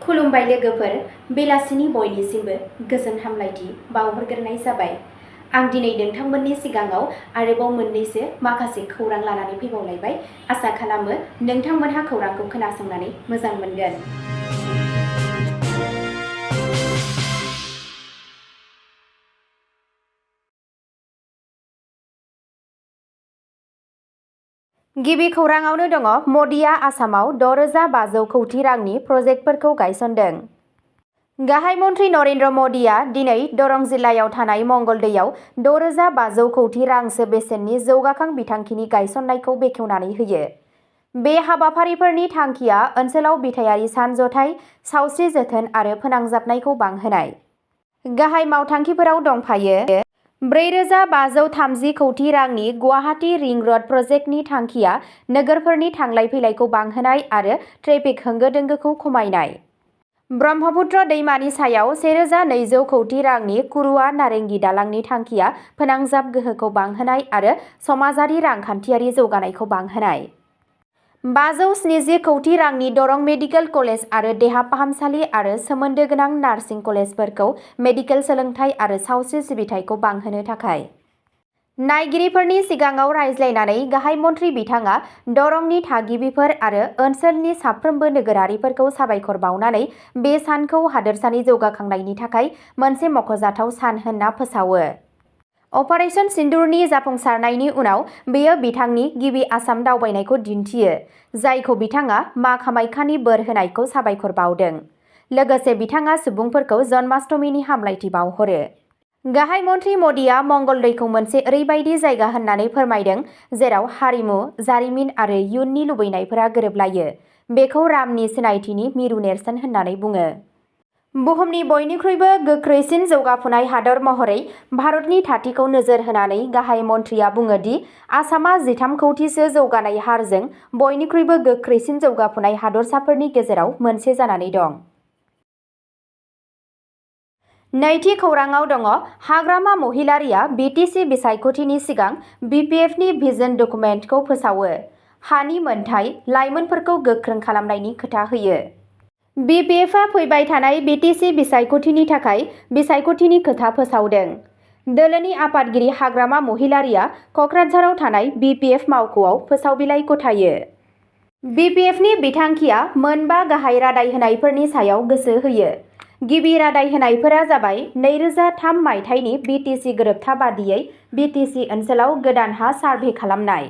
खुलुमबाय लोगोफोर, बेलासिनि बयनिसिमबो गोजोन हामलायथि बावहरग्रोनाय जाबाय। आं दिनै नोंथांमोननि सिगाङाव आरोबाव मोननैसो माखासे खौरां लानानै फैबावलायबाय। आसा खालामो नोंथांमोनहा खौरांखौ खोनासंनानै मोजां मोनगोन। गिबि खौराङावनो दङ मदिया आसामाव 6,500 कौटि रांनि प्रजेक्टफोरखौ गायसनदों। गाहाय मन्त्रि नरेन्द्र मदिया दिनै दरं जिल्लायाव थानाय मंगलदैयाव 6,500 कौटि रांसो बेसेननि जौगाखां बिथांखिनि गायसननायखौ बेखेवनानै होयो। बे हाबाफारिफोरनि थांखिया ओनसोलाव बिथायारि सानज'थाय, सावस्रि जोथोन आरो फोनांजाबनायखौ बांहोनाय। गाहाय मावथांखिफोराव दंफायो 4,530 कौटि रांनि गुवाहाटी रिं रड प्रजेक्टनि थांखिया नोगोरफोरनि थांलाय फैलायखौ बांहोनाय आरो ट्रेफिक होंगो दोंगोखौ खमायनाय। ब्रह्मपुत्र दैमानि सायाव 1,200 कौटि रांनि कुरुआ नारेंगी दालांनि थांखिया फोनांजाब गोहोखौ बांहोनाय आरो समाजारि रांखान्थियारि जौगानायखौ बांहोनाय। 570 कौटि रांनि दरं मेडिकेल कलेज आरो देहा फाहामसालि आरो सोमोन्दो गोनां नार्सिं कलेजफोरखौ मेडिकेल सोलोंथाय आरो सावस्रि सिबिथायखौ बांहोनो थाखाय। नायगिरिफोरनि सिगाङाव रायज्लायनानै गाहाय मन्थ्रि बिथाङा दरंनि थागिबिफोर आरो ओनसोलनि साफ्रोमबो नोगोरारिफोरखौ साबायखर बावनानै बे सानखौ हादोरसानि जौगाखांनायनि थाखाय मोनसे मख'जाथाव सान होनना फोसावो। अपारेशन सिन्दुरनि जाफुंसारनायनि उनाव बेयो बिथांनि गिबि आसाम दावबायनायखौ दिन्थियो, जायखौ बिथाङा मा कामाख्यानि बोर होनायखौ साबायखर बावदों। लोगोसे बिथाङा सुबुंफोरखौ जन्माष्टमीनि हामलायथि बावहरो। गाहाय मन्थ्रि मदिया मंगलदैखौ मोनसे ओरैबायदि जायगा होननानै फोरमायदों जेराव हारिमु, जारिमिन आरो इयुननि लुबैनायफोरा गोरोबलायो। बेखौ रामनि सिनायथिनि मिरु नेरसोन होननानै बुङो। बुहुमनि बयनिख्रुइबो गोख्रैसिन जौगाफुनाय हादर महरै भारतनि थाथिखौ नोजोर होनानै गाहाय मन्थ्रिया बुङो दि आसामा 13 कौटिसो जौगानाय हारजों बयनिख्रुइबो गोख्रैसिन जौगाफुनाय हादरसाफोरनि गेजेराव मोनसे जानानै दं। नैथि खौराङाव दङ हाग्रामा महिलारीआ बिटिसि बिसायख'थिनि सिगां बिपिएफनि भिजन डकुमेन्टखौ फोसावो। हानि मोनथाय, लाइमोनफोरखौ गोख्रों खालामनायनि खोथा होयो। बिपिएफआ फैबाय थानाय बिटिसि बिसायख'थिनि थाखाय बिसायख'थिनि खोथा फोसावदों। दोलोनि आफादगिरि हाग्रामा महिलारीआ क'क्राझाराव थानाय बिपिएफ मावख'आव फोसावबिलाइ गथायो। बिपिएफनि बिथांखिया मोनबा गाहाय रादाय होनायफोरनि सायाव गोसो होयो। गिबि रादाय होनायफोरा जाबाय 2003 मायथाइनि बिटिसि गोरोबथा बादियै बिटिसि ओनसोलाव गोदान हा सारभे खालामनाय।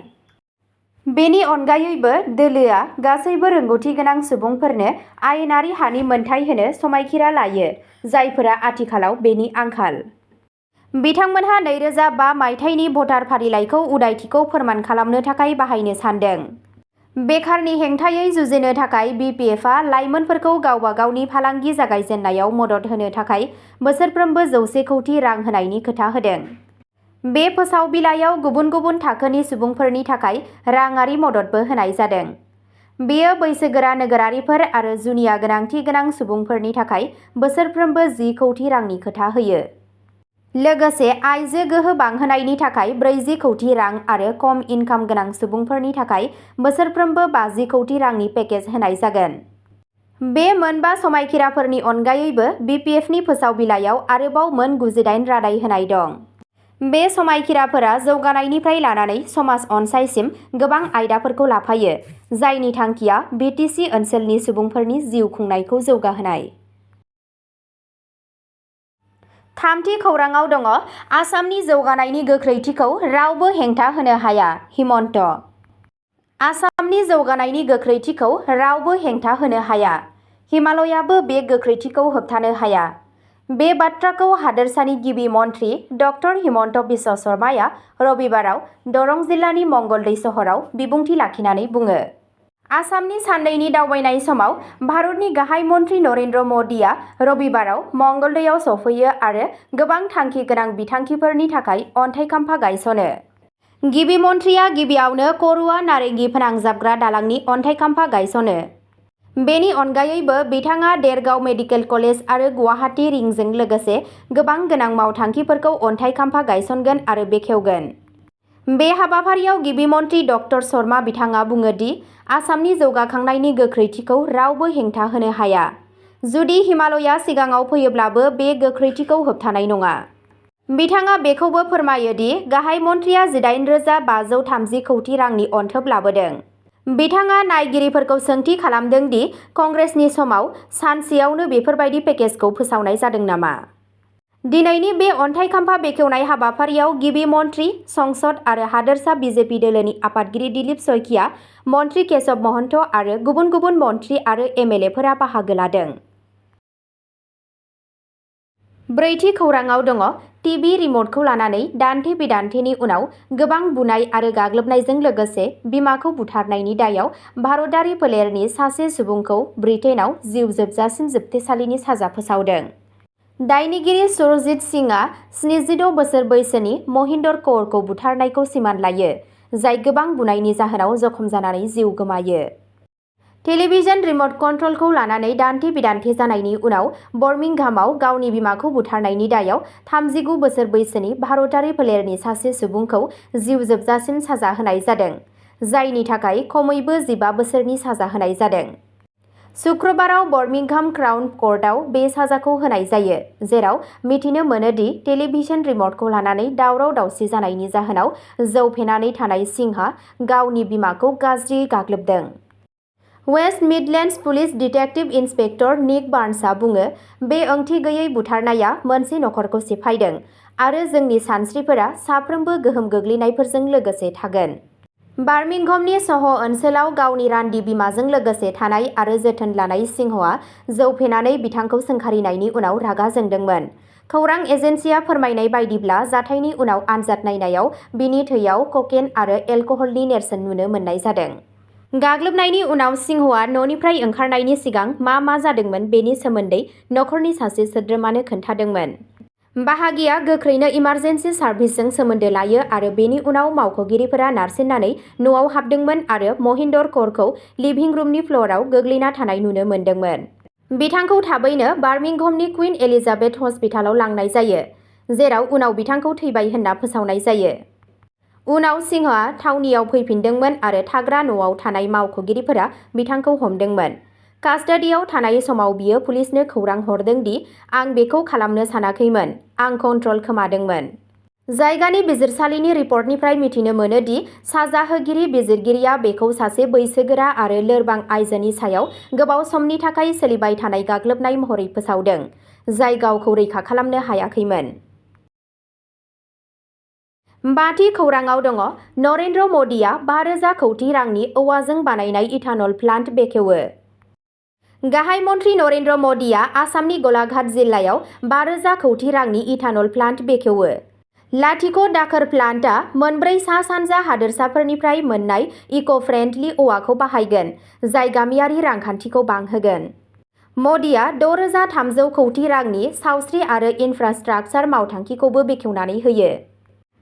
बेनि अनगायैबो दोलोआ गासैबो रोंग'थि गोनां सुबुंफोरनो आयेनारि हानि मोनथाय होनो समायखिरा लायो, जायफोरा आथिखालाव बेनि आंखाल। बिथांमोनहा 2005 मायथाइनि भटार फारिलाइखौ उदायथिखौ फोरमान खालामनो थाखाय बाहायनो सानदों। बेखारनि हेंथायै जुजिनो थाखाय बिपिएफआ लाइमोनफोरखौ गावबा गावनि फालांगि जागायजेननायाव मदद होनो थाखाय बोसोरफ्रोमबो 100 कौटि रां होनायनि खोथा होदों। बे फोसावबिलाइयाव गुबुन गुबुन थाखोनि सुबुंफोरनि थाखाय राङारि मददबो होनाय जादों। बेयो बैसोगोरा नोगोरारिफोर आरो जुनिया गोनांथि गोनां सुबुंफोरनि थाखाय बोसोरफ्रोमबो 10 कौटि रांनि खोथा होयो। लोगोसे आइजो गोहो बांहोनायनि थाखाय 40 कौटि रां आरो खम इनकाम गोनां सुबुंफोरनि थाखाय बोसोरफ्रोमबो 50 कौटि रांनि पेकेज होनाय जागोन। बे मोनबा समायखिराफोरनि अनगायैबो बिपिएफनि फोसावबिलाइयाव आरोबाव मोन 98 रादाय होनाय दं। बे समायखिराफोरा जौगानायनिफ्राय लानानै समाज अनसायसिम गोबां आयदाफोरखौ लाफायो, जायनि थांखिया बिटिसि ओनसोलनि सुबुंफोरनि जिउ खुंनायखौ जौगाहोनाय। थामथि खौराङाव दङ आसामनि जौगानायनि गोख्रैथिखौ रावबो हेंथा होनो हाया, हिमन्त। आसामनि जौगानायनि गोख्रैथिखौ रावबो हेंथा होनो हाया। हिमालयाबो बे गोख्रैथिखौ होबथानो हाया। बे बाथ्राखौ हादोरसानि गिबि मन्थ्रि डक्टर हिमन्त बिश्व शर्माया रबिबाराव दरं जिल्लानि मंगलदै सहराव बिबुंथि लाखिनानै बुङो। आसामनि साननैनि दावबायनाय समाव भारतनि गाहाय मन्थ्रि नरेन्द्र मदिया रबिबाराव मंगलदैयाव सफैयो आरो गोबां थांखि गोनां बिथांखिफोरनि थाखाय अन्थाइ खाम्फा गायसनो। गिबि मन्थ्रिया गिबियावनो करुआ नारेंगी फोनांजाबग्रा दालांनि अन्थाइ खाम्फा गायसनो। बेनि अनगायैबो बिथाङा देरगाव मेडिकेल कलेज आरो गुवाहाटी रिंजों लोगोसे गोबां गोनां मावथांखिफोरखौ अन्थाइ खाम्फा गायसनगोन आरो बेखेवगोन। बे हाबाफारियाव गिबि मन्थ्रि डक्टर शर्मा बिथाङा बुङो दि आसामनि जौगाखांनायनि गोख्रैथिखौ रावबो हेंथा होनो हाया। जुदि हिमालया सिगाङाव फैयोब्लाबो बे गोख्रैथिखौ होबथानाय नङा। बिथाङा बेखौबो फोरमायो दि गाहाय मन्थ्रिया 18,530 कौटि रांनि अनथोब लाबोदों। बिथाङा नायगिरिफोरखौ सोंथि खालामदों दि कंग्रेसनि समाव सानसेयावनो बेफोरबायदि पेकेजखौ फोसावनाय जादों नामा। दिनैनि बे अन्थाइ खाम्फा बेखेवनाय हाबाफारियाव गिबि मन्थ्रि, संसद आरो हादोरसा बिजेपि दोलोनि आफादगिरि दिलीप शइकिया, मन्थ्रि केशव महन्त आरो गुबुन गुबुन मन्थ्रि आरो एमएलएफोरा बाहागो लादों। ब्रैथि खौराङाव दङ टिभि रिमटखौ लानानै दान्थे-बिदान्थेनि उनाव गोबां बुनाय आरो गाग्लोबनायजों लोगोसे बिमाखौ बुथारनायनि दायाव भारतारि फोलेरनि सासे सुबुंखौ ब्रिटेनआव जिउ जोबजासिम जोबथेसालिनि साजा फोसावदों। दायनिगिरि सुरजीत सिंहआ 76 बोसोर बैसोनि महिन्दर कौरखौ बुथारनायखौ सिमान लायो, जाय गोबां बुनायनि जाहोनाव जखम जानानै जिउ गोमायो। टेलिभिजन रिमट कन्ट्रलखौ लानानै दान्थे-बिदान्थे जानायनि उनाव बर्मिंहामाव गावनि बिमाखौ बुथारनायनि दायाव 39 बोसोर बैसोनि भारतारि फोलेरनि सासे सुबुंखौ जिउ जोबजासिम साजा होनाय जादों, जायनि थाखाय खमैबो 15 बोसोरनि साजा होनाय जादों। शुक्रबाराव बर्मिंहाम क्राउन कर्टआव बे साजाखौ होनाय जायो, जेराव मिथिनो मोनो दि टेलिभिजन रिमटखौ लानानै दावराव-दावसि जानायनि जाहोनाव जौ फेनानै थानाय सिंहआ गावनि बिमाखौ गाज्रियै गाग्लोबदों। वेस्ट मिडलेन्ड्स पुलिस डिटेक्टिभ इन्सपेक्टर निक बार्न्सआ बुङो, बे ओंथि गैयै बुथारनाया मोनसे नखरखौ सिफायदों आरो जोंनि सानस्रिफोरा साफ्रोमबो गोहोम गोग्लैनायफोरजों लोगोसे थागोन। बार्मिंहामनि सह ओनसोलाव गावनि रान्दि बिमाजों लोगोसे थानाय आरो जोथोन लानाय सिंहआ जौ फेनानै बिथांखौ सोंखारिनायनि उनाव रागा जोंदोंमोन। खौरां एजेन्सिया फोरमायनाय बायदिब्ला जाथायनि उनाव आनजाद नायनायाव बिनि थैयाव ककेन आरो एलकहलनि नेरसोन नुनो मोननाय जादों। गाग्लोबनायनि उनाव सिंहआ न'निफ्राय ओंखारनायनि सिगां मा जादोंमोन बेनि सोमोन्दै नखरनि सासे सोद्रोमानो खोन्थादोंमोन। बाहागिया गोख्रैनो इमारजेन्सि सार्भिसजों सोमोन्दो लायो आरो बेनि उनाव मावख'गिरिफोरा नारसिननानै न'आव हाबदोंमोन आरो महिन्दर कौरखौ लिभिं रुमनि फ्ल'रआव गोग्लैना थानाय नुनो मोनदोंमोन। बिथांखौ थाबैनो बार्मिंहामनि कुइन एलिजाबेथ हस्पिटालाव लांनाय जायो, जेराव उनाव बिथांखौ थैबाय होनना फोसावनाय जायो। उनाव सिंहआ थावनियाव फैफिनदोंमोन आरो थाग्रा न'आव थानाय मावख'गिरिफोरा बिथांखौ हमदोंमोन। कास्टाडियाव थानाय समाव बियो पुलिसनो खौरां हरदों दि आं बेखौ खालामनो सानाखैमोन, आं कन्ट्रल खोमादोंमोन। जायगानि बिजिरसालिनि रिपर्टनिफ्राय मिथिनो मोनो दि साजा होगिरि बिजिरगिरिया बेखौ सासे बैसोगोरा आरो लोरबां आइजोनि सायाव गोबाव समनि थाखाय सोलिबाय थानाय गाग्लोबनाय महरै फोसावदों, जाय गावखौ रैखा खालामनो हायाखैमोन। बाथि खौराङाव दङ नरेन्द्र मदिआ 5,000 कौटि रांनि औवाजों बानायनाय इथानल प्लान्ट बेखेवो। गाहाय मन्थ्रि नरेन्द्र मदिआ आसामनि गलाघाट जिल्लायाव 5,000 कौटि रांनि इथानल प्लान्ट बेखेवो। लाथिख' दाखोर प्लान्टआ मोनब्रै सा-सानजा हादोरसाफोरनिफ्राय मोन्नाय इक'-फ्रेन्डलि औवाखौ बाहायगोन, जाय गामियारि रांखान्थिखौ बांहोगोन। मदिआ 6,300 कौटि रांनि सावस्रि आरो इनफ्रास्ट्राकचार मावथांखिखौबो बेखेवनानै होयो।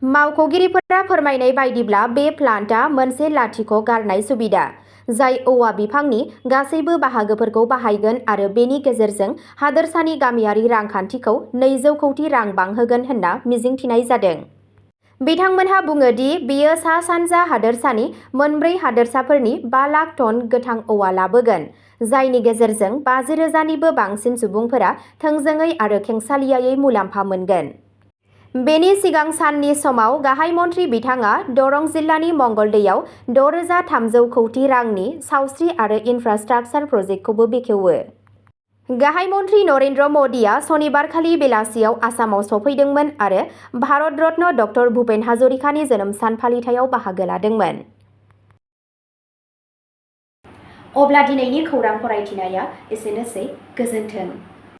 मावख'गिरिफोरा फोरमायनाय बायदिब्ला बे प्लान्टआ मोनसे लाथिख' गारनाय सुबिदा, जाय औवा बिफांनि गासैबो बाहागोफोरखौ बाहायगोन आरो बेनि गेजेरजों हादोरसानि गामियारि रांखान्थिखौ 200 कौटि रां बांहोगोन होनना मिजिंथिनाय जादों। बिथांमोनहा बुङो दि बेयो सा-सानजा हादोरसानि मोनब्रै हादोरसाफोरनि 5 लाख टन गोथां औवा लाबोगोन, जायनि गेजेरजों 50,000निबो बांसिन सुबुंफोरा थोंजोङै आरो खेंसालियायै मुलाम्फा मोनगोन। बेनि सिगां साननि समाव गाहाय मन्थ्रि बिथाङा दरं जिल्लानि मंगलदैयाव 6,300 कौटि रांनि सावस्रि आरो इनफ्रास्ट्राकचार प्रजेक्टखौबो बेखेवो। गाहाय मन्थ्रि नरेन्द्र मदिआ सनिबारखालि बेलासियाव आसामाव सफैदोंमोन आरो भारत रत्न डक्टर भुपेन हाजरिकानि जोनोम सान फालिथायाव बाहागो लादोंमोन। अब्ला दिनैनि खौरां फरायथिनाया एसेनोसै, गोजोन्थों।